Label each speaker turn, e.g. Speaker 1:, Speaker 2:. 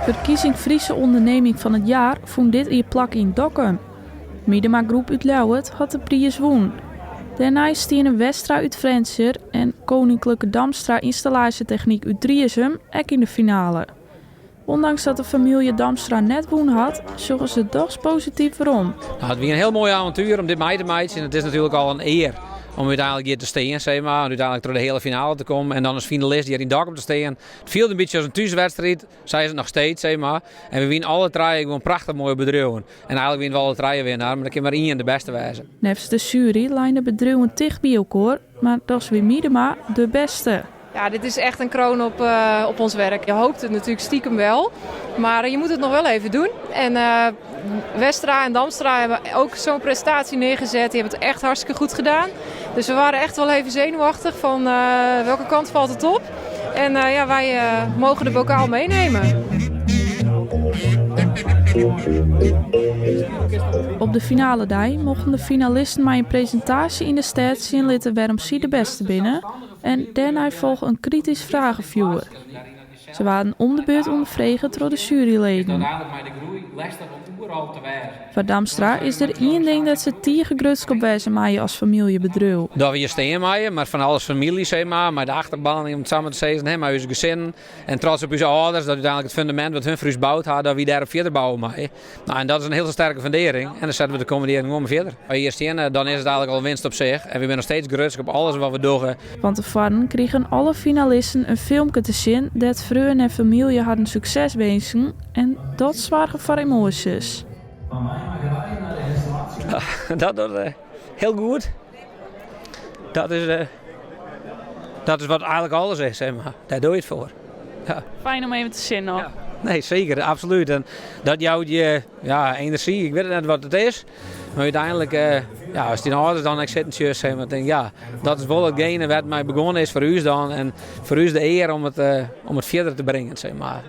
Speaker 1: Ferkiezing Friese Onderneming van het Jaar fûn dit jier plak yn Dokkum. Miedema Groep út Ljouwert hat de priis wûn. Dêrnei stiene Westra út Frjentsjer en Koninklijke Damstra Ynstallaasjetechnyk út Driezum ek yn de finale. Ûndanks dat de famylje Damstra net wûn hat, sjogge se dochs posityf werom.
Speaker 2: Nou, it wie in hiel moai avontuer om dit mei te meitsjen. It is natuerlik al in ear om úteinlik hjir te stean, sis mar. En úteinlik troch de hiele finale te kommen en dan as finalist hjir yn Dokkum te stean. It fielde in bytsje as in thúswedstriid, sa is it noch steeds, sis mar. En we wienen alle trije gewoan prachtich moaie bedriuwen. En eigenlik wienen we alle trije winnaar, mar der kin mar ien de bêste wêze.
Speaker 1: Neffens de sjuery leine de bedriuwen ticht by elkoar, mar dochs wie Miedema de bêste.
Speaker 3: Ja, dit is echt een kroon op, op ons werk. Je hoopt het natuurlijk stiekem wel, maar je moet het nog wel even doen. En Westra en Damstra hebben ook zo'n prestatie neergezet. Die hebben het echt hartstikke goed gedaan. Dus we waren echt wel even zenuwachtig van welke kant valt het op. En ja, wij mogen de bokaal meenemen.
Speaker 1: Op de finaledei mochten de finalisten mei in presintaasje yn de stêd sjen litte wêrom't sy de bêste binne en dêrnei folge in kritysk fragefjoer. Se waarden om de beurt ûnderfrege troch de sjueryleden. Foar Damstra is der ien ding dêr't se tige grutsk op wêze meie as famyljebedriuw.
Speaker 2: Dat we hjir stean meie, mar fan alles famylje, sis mar, mei de achterban, om it sa mar te sizzen, hè, mei ús gesinnen. En trots op ús âlders, dat úteinlik it fundamint wat hun foar ús boud ha, dat wy dêrop fierder bouwe meie. Nou, en dat is in hiele sterke fundearring. En dan sette we de kommende jierren gewoan fierder. As we hjir stean, dan is it eigenlik al winst op sich. En we binne noch steeds grutsk op alles wat we dogge.
Speaker 1: Fan tefoaren krigen alle finalisten in filmke te sjen dêr't freonen en famylje harren sukses winsken en dat soarge foar emoasjes.
Speaker 2: Dat docht hiel goed. Dat is, dat is wat eigenlik alles is, sis mar. Dêr dogge je it foar. Ja.
Speaker 1: Fijn om even te sjen noch.
Speaker 2: Ja. Nee, seker, absolút. En dat jout je ja, enerzjy. Ik wit net wat it is. Mar úteinlik, ja, as dyn âlders dan ek sitten sjochst, sis mar, tink ik, ja, dat is wol itgene wêr't it mei begûn is foar ús dan. En foar ús de ear om it fierder te bringen, sis mar.